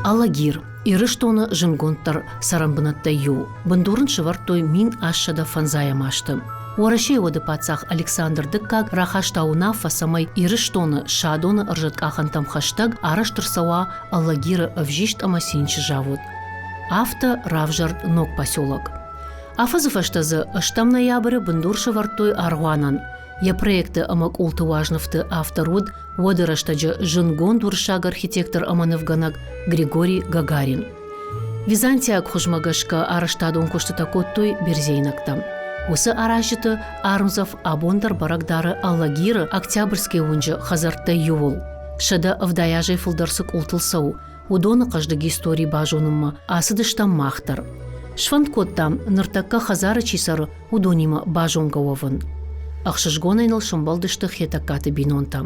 Алагир, Ирыстоны зындгонддӕр цӕрӕнбынӕттӕй иу. Бындур ын сӕвӕрдтой 1805 азты. Уӕрӕсейы уӕды паддзах Александр Дыккаг рахаста уынаффӕ, цӕмӕй Ирыстоны Садоны ӕрзӕткъахӕнтӕм хӕстӕг арӕзт ӕрцӕуа Алагиры ӕвзист ӕмӕ цинчы завод. Афтӕ равзӕрд ног поселок. Афӕдзы фӕстӕ дзы ӕстӕм ноябры бындур сӕвӕрдтой аргъуанӕн. Йӕ проекты ӕмӕ къулты уазнывты автор уыд уӕды рӕстӕджы зындгонд уырыссаг архитектор ӕмӕ нывгӕнӕг Григорий Гагарин. Византиаг хуызмӕ гӕсгӕ арӕзтадон куыстытӕ кодтой берзейнӕгтӕ. Уыцы аразджыты ӕрмдзӕф абон дӕр бӕрӕг дары Алагиры Октябрьскийы уынджы хӕдзӕрттӕй иуыл. 170 азӕй фылдӕр цы къултыл цӕуы, уыдоны хъӕздыг истори базонынмӕ ацыдыстӕм мах дӕр. Сфӕнд кодтам, ныртӕккӕ хӕдзары чи цӕры, уыдонимӕ базонгӕ уӕвын. Ӕхсызгонӕй ныл сӕмбӕлдысты Хетӕгкаты бинонтӕ.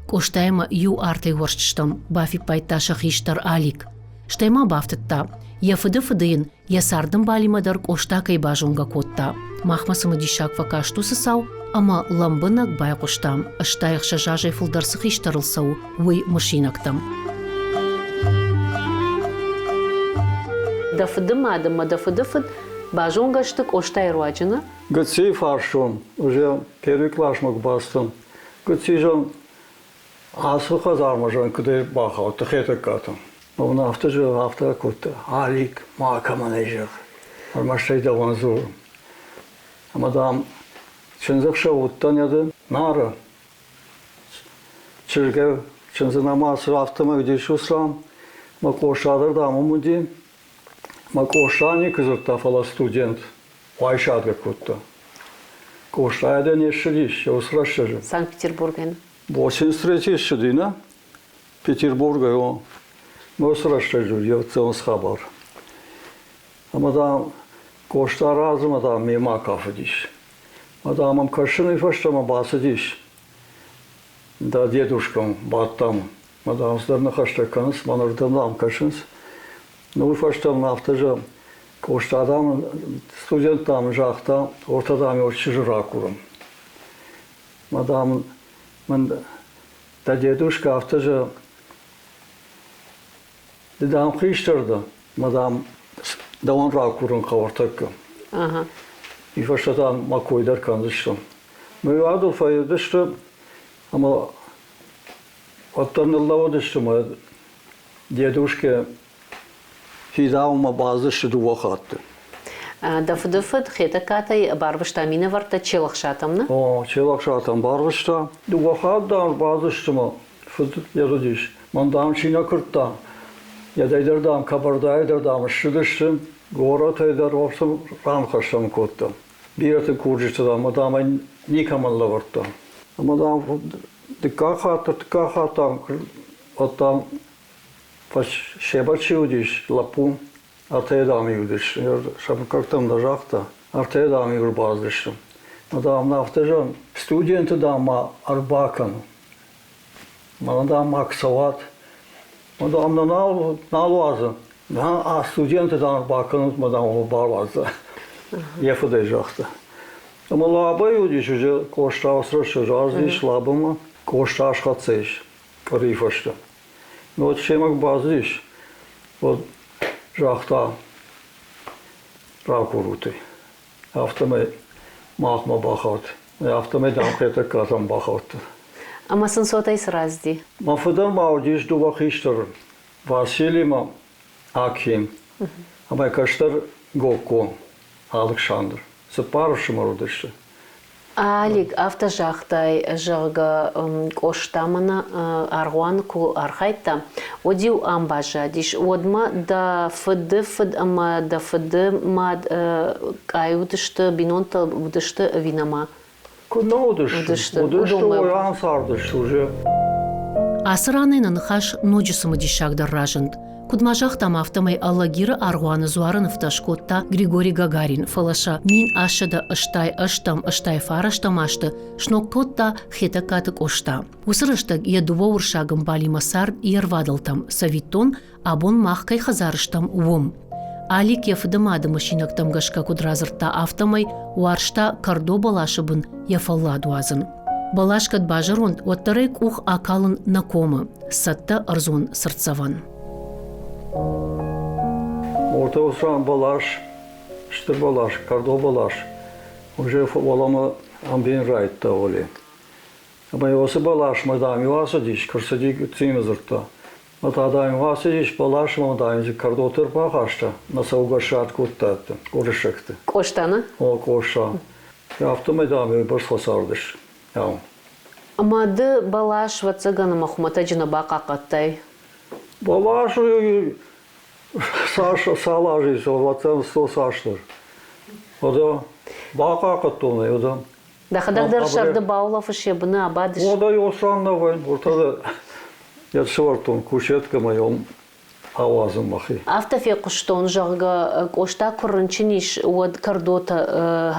Къостаимӕ иу артӕй уӕрстыстӕм, бафиппайдта сӕ хистӕр Алик. Стӕй ма бафтыдта, йӕ фыды фыды йын йӕ цардӕмбалимӕ дӕр Къоста кӕй базонгӕ кодта. Махмӕ цымыдисаг фӕкаст уыцы цау ӕмӕ лӕмбынӕг байхъуыстам, 86 азӕй фылдӕр цы хистӕрыл цӕуы, уый мысинӕгтӕм. Дӕ фыды мад ӕмӕ дӕ фыды фыд базонгӕ сты Къостайы руаджы, нӕ? Гыццийы фарстон, уже первый классмӕ куы бацыдтӕн. Гыцци зӕгъын, ацы хӕдзармӕ зӕгъын, куыдӕй бахаудта Хетӕгкатӕм. Мӕ афтӕ зӕгъ, афтӕ кодта. Алик, макӕмӕн ӕй зӕгъ. Ӕрмӕст ӕй дӕуӕн дзурын. Ӕмӕ, дам, чындзӕхсӕв уыдтӕн ӕды Нары. Чызгӕ чындзы нӕма цы афтӕмӕй уыдис Руслан. Мӕ Къоста дӕр, дам, уым уыди. Мӕ Къоста никуы дзырдта, фӕлӕ студент уайсадгӕ кодта. Къостайӕ дӕ не ссыдис уыцы рӕстӕджы. Санкт-Петербургӕн. 83 ссыди, нӕ? Петербургӕй, о. Уыцы рӕстӕджы уыди ӕвӕццӕгӕн хабар. Ӕмӕ, дам, Къоста размӕ, дам, мемӕ кафыдис. Ӕмӕ, дам, ӕм кӕсыны фӕстӕмӕ бацыдис. Дӕ дедушкам бадтам. Мӕ, дам, цыдӕр ныхӕстӕ кӕнынц, мӕнырдӕм, дам, кӕсынц. Ну, уый фӕстӕ мын афтӕ зӕгъ, Къоста, дам, студент, дам, загъта, ортӕ, дам, йӕ чызджы ракурын. Мӕ, дам, мын дӕ дедушка афтӕ зӕгъ, ды, дам, хистӕр дӕ, мӕ, дам, дӕуӕн ракурын хъӕуы ӕртӕккӕ. Уый фӕстӕ та мӕ кой дӕр кӕндзыстӕм. Мӕ уӕдыл фӕйдысты ӕмӕ уӕддӕр ныллӕууыдысты мӕ дедушкӕ фидаунмӕ бацыдысты дыууӕ хатты. Дӕ фыдыфыд Хетӕгкатӕй барвыста минӕвӕрттӕ Челӕхсатӕм, нӕ? О, Челӕхсатӕм барвыста. Дыууӕ хатт дӕр бацыдысты мӕ фыд йӕ Мӕн, дам, чи нӕ куырдта, йӕдӕй дӕр, дам, Кабардайы дӕр, дам, ссыдысты, горӕтӕй дӕр ранхӕссӕн кодта. Бирӕты курджыты, дам, ӕмӕ, дам, ӕй никӕмӕн лӕвӕрдта. Ӕмӕ, дам, дыккаг хатт, ӕртыккаг хатт, дам, уӕд, дам, Фӕсевӕд чи уыдис, лӕппу, ӕртӕ дам уыдысты, сӕ мыггӕгтӕм нӕ загъта, ӕртӕ дам ӕрбацыдысты. Мӕ дам афтӕ зӕгъын, студенты дам ма ӕрбакӕн. Мӕнӕ дам ма куы цӕуат. Мӕ дам нӕ нал, нал уадзы. А студенты дам ӕрбакӕнут, мӕ дам бауадза. Йӕ фыдӕй загъта. Ӕмӕ Лабӕйы уыдис уже Къоста уыцы рӕстӕджы аздис Лабӕмӕ. Къоста схӕццӕ ис къуырийы фӕстӕ. Вот семӕг бацыдис, вот загъта ракурут ӕй. Афтӕмӕй махмӕ бахауд. Афтӕмӕй дам Хетӕгкатӕм бахаудтӕн. Ӕмӕ сын цотӕй цы рацыди? Мӕ фыдӕн ма уыдис дыууӕ хистӕры, Васили ӕмӕ Аким. Ӕмӕ кӕстӕр Гокко, Алыксандр. Цыппар ӕфсымӕр уыдысты. Алик, афтӕ загътай, зӕгъгӕ, Къоста мӕнӕ аргъуаны куы архайдта, уӕд-иу ам баззадис. Уӕдмӕ дӕ фыды фыд ӕмӕ дӕ фыды мад къай уыдысты, бинонтӕ уыдысты ӕви нӕма? Куыд нӕ уыдысты? Уыдысты, уый ам цардысты уже. Ацы ранӕй нӕ ныхас ноджы цымыдисагдӕр разынд. Куыд ма загътам, афтӕмӕй Алагиры аргъуаны дзуары нывтӕ скодта Григорий Гагарин, фӕлӕ сӕ 1888 азты сног кодта Хетӕгкаты Къоста. Уыцы рӕстӕг йӕ дыууӕ уырыссаг ӕмбалимӕ цард йе рвадӕлтӕм, цӕвиттон, абон мах кӕй хӕдзары стӕм, уым. Алик йӕ фыдымады мысинӕгтӕм гӕсгӕ куыд радзырдта, афтӕмӕй уарзта кӕрдо бӕласы бын йӕ фӕллад уадзын. Бӕлас кӕд базӕронд, уӕддӕр ӕй къух акалын нӕ комы. Цӕттӕ ӕрдзон цыртдзӕвӕн. Орта уыцы бӕлас, стыр бӕлас, кӕрдо бӕлас, уже уӕлӕмӕ ӕмбийын райдыдта уӕле. Ӕмӕ уыцы бӕласмӕ, дам-иу ацыдис, куы рцыди гыццимӕ дзырдта. Мӕ та, дам-иу ацыдис бӕласмӕ, дам, дзы кӕрдоты ӕрбахаста, мӕ цӕугӕ ссад кодта уырыссӕгты. Къоста, нӕ? О, Къоста. Афтӕмӕй, дам, уыйбӕрц фӕцардыс. Ау. Ӕмӕ ды бӕлас, ӕвӕццӕгӕн, ӕмӕ хуымӕтӕджы нӕ бахъахъхъӕдтай? Бӕлас цас цал азы ис, ӕвӕццӕгӕн сто цасдӕр. Уӕдӕ бахъахъхъӕдтон ӕй, уӕдӕ. Дӕхӕдӕг дӕр сӕрды баулӕфыс йӕ быны абадыс? Уӕдӕ Иосан нӕ вӕййын, уӕртӕ йӕ сӕвӕрдтон кушеткӕмӕ йӕм ауадзын мӕхи. Афтӕ фехъуыстон, зӕгъгӕ, Къоста куы рынчын ис, уӕд кӕрдотӕ,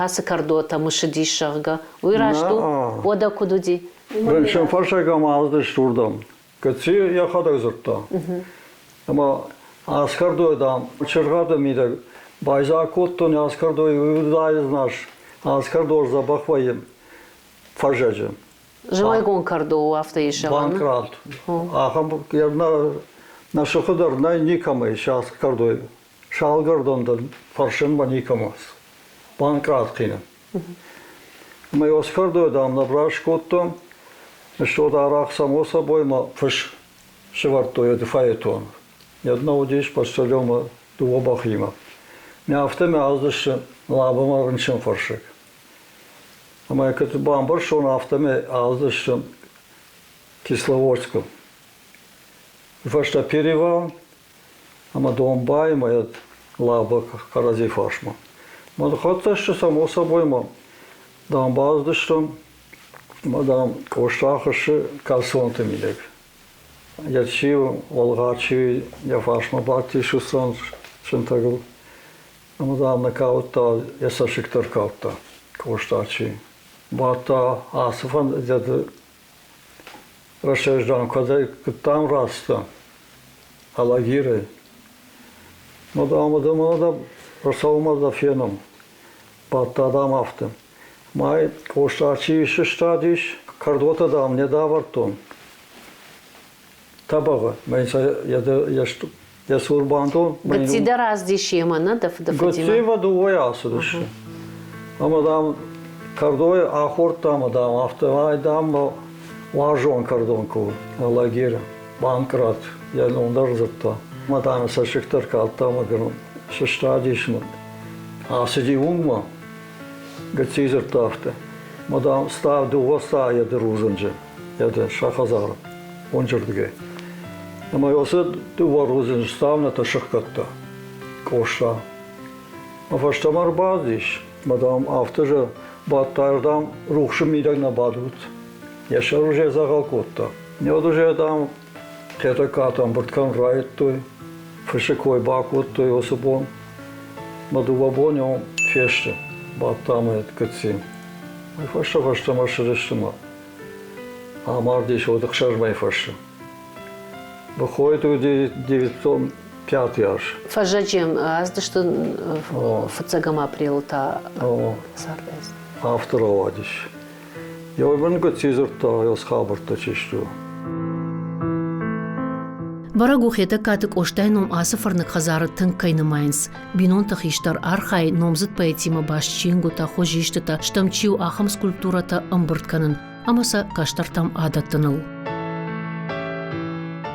ацы кӕрдотӕ мысыдис, зӕгъгӕ. Уый раст у? Уӕдӕ куыд уыди? Рынчынфӕрсӕг ӕм аздысты уырдӕм. Гыцци йӕхӕдӕг дзырдта. Ӕмӕ Аскӕрдой, дам, чыргъӕды мидӕг байдзаг кодтон Аскӕрдой уыдаид Аскӕрдо дзӕбӕх вӕййы фӕззӕджы. Зымӕгон кӕрдо у, афтӕ ис зӕгъӕн? Банкрат. Ахӕм нӕ сыхы дӕр нӕй никӕмӕ ис Аскӕрдой. Салгӕрдон дӕр фӕрсынмӕ никӕмӕ. Банкрат хины. Ӕмӕ Оскӕрдой, дам, нӕ кодтон. Стод арӕх само собой ма фыс сӕвӕрдтой ӕд фаэтон. Йӕ уыдис почтальонмӕ дыууӕ бӕхимӕ. Мӕ афтӕ мӕ аздысты Лабӕмӕ рынчынфӕрсӕг. Ӕмӕ куыд бамбӕрстон, афтӕмӕй аздысты Кисловодскы. Фӕстӕ перевал ӕмӕ Домбай ӕмӕ йӕ Лабӕ кӕрӕдзи фарсмӕ. Мӕ хӕццӕ сты само собой ма дам баздыстӕм ӕмӕ дам Къоста хӕссы кальсонты мидӕг. Йӕ чи Олгъа, чи йӕ фарсмӕ бадтис уыцы сынтӕгыл. Ӕмӕ дам нӕ каудта, йӕ цӕссыгтӕ ӕркалдта Къоста чи. Бадта ацы фӕндӕты рӕстӕджы дам кӕдӕй куыдтам рацыдтӕ Алагирӕй. Мӕ дам, ӕмӕ дӕ рацӕуынмӕ дӕ фенӕм. Бадта дам афтӕ. Май Къоста чи сыстадис, кӕрдотӕ дам не давӕрдтон. Тӕбӕгъы, мӕ йӕ цур бандон. Гыцци дӕр аздис йемӕ, нӕ дӕ фыды фыдимӕ? Гыццимӕ дыууӕйӕ ацыдысты. Ӕмӕ, дам, кӕрдойы ахордта ӕмӕ, дам, афтӕ, ай, дам, уарзон кӕрдон куы у, Алагиры. Банкърат, йӕ ном дӕр дзырдта. Мӕ, дам, цӕссыгтӕ ркалдта ӕмӕ сыстадис мын. Ацыди уынгмӕ, Гыцци дзырдта афтӕ. Мадам, ставд дыууӕ йӕ рудзынджы, йӕ сӕ хӕдзары, уынджырдыгӕй. Ӕмӕ уыцы дыууӕ рудзынджы ставнӕтӕ сыхгӕдта Къоста. Мӕ фӕстӕмӕ ӕрбадис, мадам, афтӕ же бадтаирдӕм рухсы мидӕг нӕ бадут. Йӕ сӕр уже дзӕгъӕл кодта. Уӕд уже, дам, Хетӕгкаты ӕмбырд кӕнын райдыдтой, фысы кой бакодтой уыцы бон. Мӕ дыууӕ боны фесты, бадтам гыцци. Уый фӕстӕ фӕстӕмӕ ссыдысты мӕ амардис уӕд ӕхсӕз мӕйы фӕстӕ. Быхойты уыди 905 аз. Фӕззӕджы аздысты фыццӕгӕм апрелы та цардӕз. Афтӕ рауадис. Йой мын гыцци дзырдта, ӕз хабӕрттӕ чи сты. Бӕрӕг у Хетӕгкаты Къостайы ном ацы фӕрныг хӕдзары тынг кӕй нымайынц. Бинонты хистӕр архайы номдзыд поэтимӕ баст чингуытӕ, хуызистытӕ, стӕм чи у, ахӕм скульптурӕтӕ ӕмбырд кӕнын ӕмӕ сӕ кӕстӕртӕм адӕттыныл.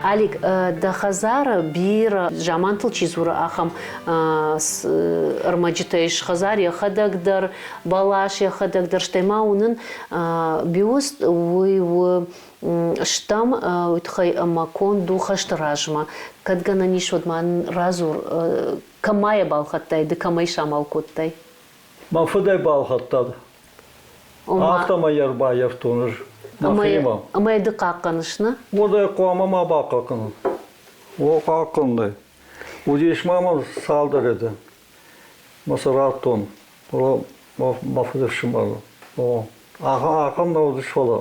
Алик, дӕ хӕдзары бирӕ замантыл чи дзуры, ахӕм ӕрмӕджытӕ ис. Хӕдзар йӕхӕдӕг дӕр, бӕлас йӕхӕдӕг дӕр, стӕй ма уынын бюст, уый у стӕм, уый тыххӕй ӕмӕ конд у хӕсты размӕ. Кӕд гӕнӕн ис, уӕд ма радзур, кӕм ма йӕ балхӕдтай, ды кӕмӕй самал кодтай? Мӕ фыдӕй балхӕдта. Афтӕмӕй йӕ ӕрбаййӕфтон ӕз нӕхимӕ. Ӕмӕ йӕ ды хъахъхъӕныс, нӕ? Уӕд ӕй хъуамӕ ма бахъахъхъӕнон. О, хъахъхъӕнын. Уыдис ма мӕм цалдӕр эды. Мӕ сӕ радтон. Мӕ фыдыфсымӕр. О, ахӕм нӕ уыдис, фӕлӕ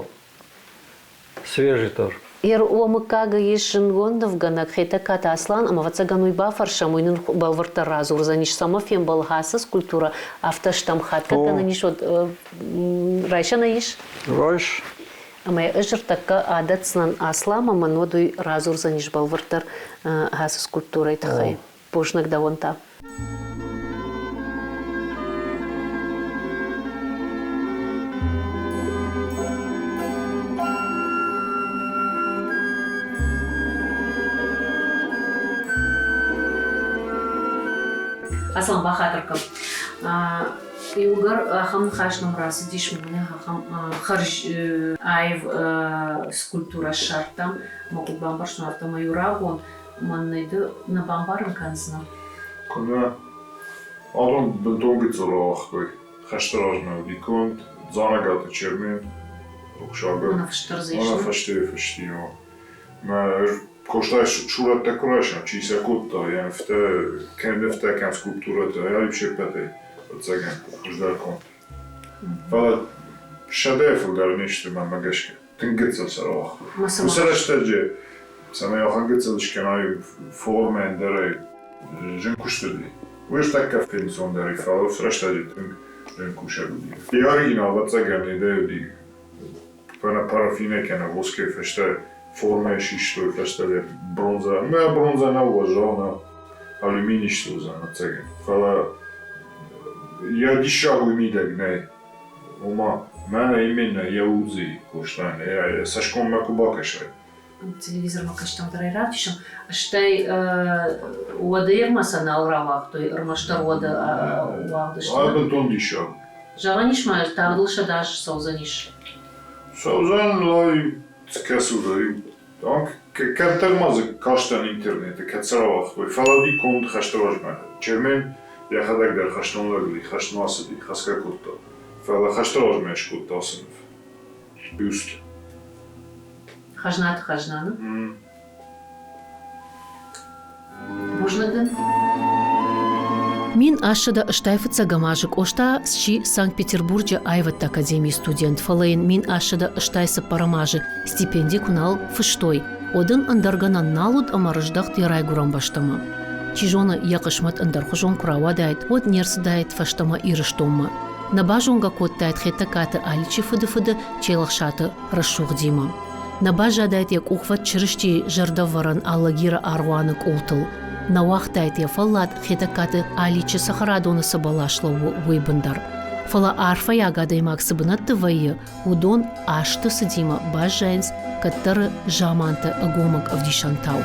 свежий дӕр. Йе уӕ мыггагы ис зындгонд нывгӕнӕг Хетӕгкаты Аслан, ӕмӕ ӕвӕццӕгӕн уый бафӕрсӕм, уый нын бӕлвырддӕр радзурдзӕнис, цӕмӕ фембӕлы ацы скульптурӕ, афтӕ стӕм хатт кӕд гӕнӕн ис, уӕд райсӕн ӕй ис? Райс. Ӕмӕ ӕз ӕртӕккӕ адӕтдзынӕн Аслам ӕмӕ нод уый радзурдзӕнис бӕлвырддӕр ацы скульптурӕйы тыххӕй. Бузныг дӕуӕн та. Аслан, бахатыр кӕн. Иугӕр ахӕм ныхас нӕм рацыдис, мӕнӕ ахӕм хӕрз аив скульптурӕ ссардтам, мӕ куыд бамбӕрстон, афтӕмӕй у рагон, мӕнӕй ды нӕ бамбарын кӕндзынӕ? Куынӕ. Адон бынтон гыццыл рауагътой. Хӕсты размӕ уыди конд Дзанӕгаты Чермен, рухсагы. Мӕнӕ фыстдӕр дзы ис. Мӕнӕ фӕстейы фысти, о. Мӕ Костайы сурӕттӕ куы райсӕм, чи сӕ кодта, йӕ нывтӕ, кӕм нывтӕ, кӕм скульптурӕтӕ, аив се ппӕтӕй, ӕвӕццӕгӕн, хуыздӕр конд. Фӕлӕ сӕдӕйӕ фылдӕр не сты, мӕнмӕ гӕсгӕ. Тынг гыццыл сӕ рауагътой. Уыцы рӕстӕджы, цӕмӕй ахӕм гыццыл скӕнай формӕ ӕндӕрӕй, зын куыст уыди. Уый ӕртӕккӕ фенцондӕр и, фӕлӕ уыцы рӕстӕджы тынг зын кусӕг уыди. Йӕ оригинал, ӕвӕццӕгӕн, йедӕй уыди кӕнӕ парафинӕй кӕнӕ воскӕй фӕстӕ формӕйы систой фӕстӕдӕр бронзӕ. Мӕ бронзӕ нӕу уӕззау нӕ, алюминий суыдзӕн, ӕцӕгӕн. Фӕлӕ йӕ диссаг уый мидӕг нӕй. Ома, мӕнӕ именно йӕ удзи Къостайӕн, йӕ цӕсгоммӕ куы бакӕсай. Телевизормӕ кӕстӕм дӕр ӕй равдисӕм. Стӕй уӕдӕ ӕрмӕ сӕ нал рауагътой, ӕрмӕстдӕр уӕдӕ уагъд сты. Ай бынтон диссаг. Зӕгъӕн ис ма, тагъдыл 100 азы цӕудзӕнис. Цӕудзӕн, лай кӕсуд Кӕддӕр ма дзы кастӕн интернеты, кӕд сӕ рауагътой, фӕлӕ уыди конд хӕсты размӕ. Чермен йӕхӕдӕг дӕр хӕстон лӕг уыди, хӕстмӕ ацыди, хӕсгӕ кодта. Фӕлӕ хӕсты размӕ скодта ацы ныв. Бюст. Хӕзнаты хӕзна, ны? Бузныг дын. 1885 азы Къоста сси Санкт-Петербурджы аивӕдты академийы студент, фӕлӕ йын 1884 азы стипенди куы нал фыстой, уӕд ын ӕндӕр гӕнӕн нал уыд ӕмӕ рыздӕхт йӕ райгуырӕн бӕстӕмӕ. Чи зоны, йӕ хъысмӕт ӕндӕрхуызон куы рауадаид, уӕд не рцыдаид фӕстӕмӕ Ирыстонмӕ. Нӕ базонгӕ кодтаид Хетӕгкаты Аличы фыдыфыды Челӕхсаты рӕсугъдимӕ. Нӕ баззадаид йӕ къухвӕд Чырыстийы зӕрдӕвӕрӕн Алагиры аргъуаны къултыл. Нӕ уагътаид йӕ фӕллад Хетӕгкаты Аличы цӕхӕрадоны цы бӕлас лӕууы, уый бын дӕр. Фӕлӕ арфӕйаг адӕймаг цы бынӕтты вӕййы, уыдон азты цыдимӕ баззайынц кӕддӕры заманты ӕгомыг ӕвдисӕнтау.